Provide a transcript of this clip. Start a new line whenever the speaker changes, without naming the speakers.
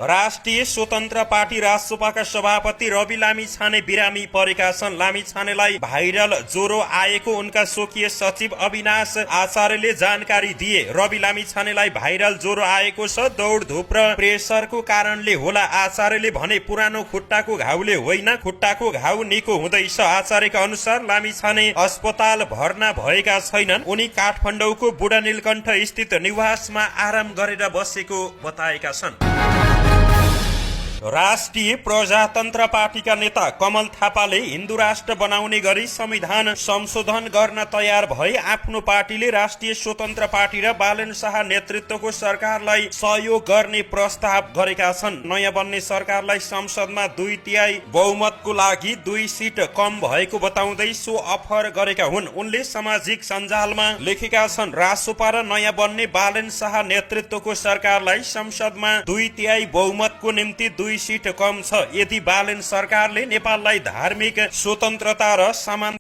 राष्ट्रिय स्वतन्त्र पार्टी राजसपाका सभापति रवि लामिछाने बिरामी परेका छन्। लामिछानेलाई भाइरल ज्वरो आएको उनका स्वकीय सचिव अविनाश आचार्यले जानकारी दिए। रवि लामिछानेलाई भाइरल ज्वरो आएको छ, दौडधुप र प्रेसरको कारणले होला। आचार्यले भने पुरानो खुट्टाको घाउले होइन, खुट्टाको घाउ निको हुँदैछ। आचार्यका अनुसार लामिछाने अस्पताल भर्ना भएका छैनन्। उनी काठमाडौँको बुढा नीलकण्ठ स्थित निवासमा आराम गरेर बसेको बताएका छन्। राष्ट्रिय प्रजातन्त्र पार्टीका नेता कमल थापाले हिन्दू राष्ट्र बनाउने गरी संविधान संशोधन गर्न तयार भए आफ्नो पार्टीले राष्ट्रिय स्वतन्त्र पार्टी र बालन शाह नेतृत्वको सरकारलाई सहयोग गर्ने प्रस्ताव गरेका छन्। नयाँ बन्ने सरकारलाई संसदमा 2/3 बहुमतको लागि 2 सिट कम भएको बताउँदै सो अफर गरेका हुन्। उनले सामाजिक सञ्जालमा लेखेका छन्, रासोपा र नयाँ बन्ने बालन शाह नेतृत्वको सरकारलाई संसदमा 2/3 बहुमतको निम्ति 2 सिट कम छ। यदि बालन सरकारले नेपाललाई धार्मिक स्वतन्त्रता र समान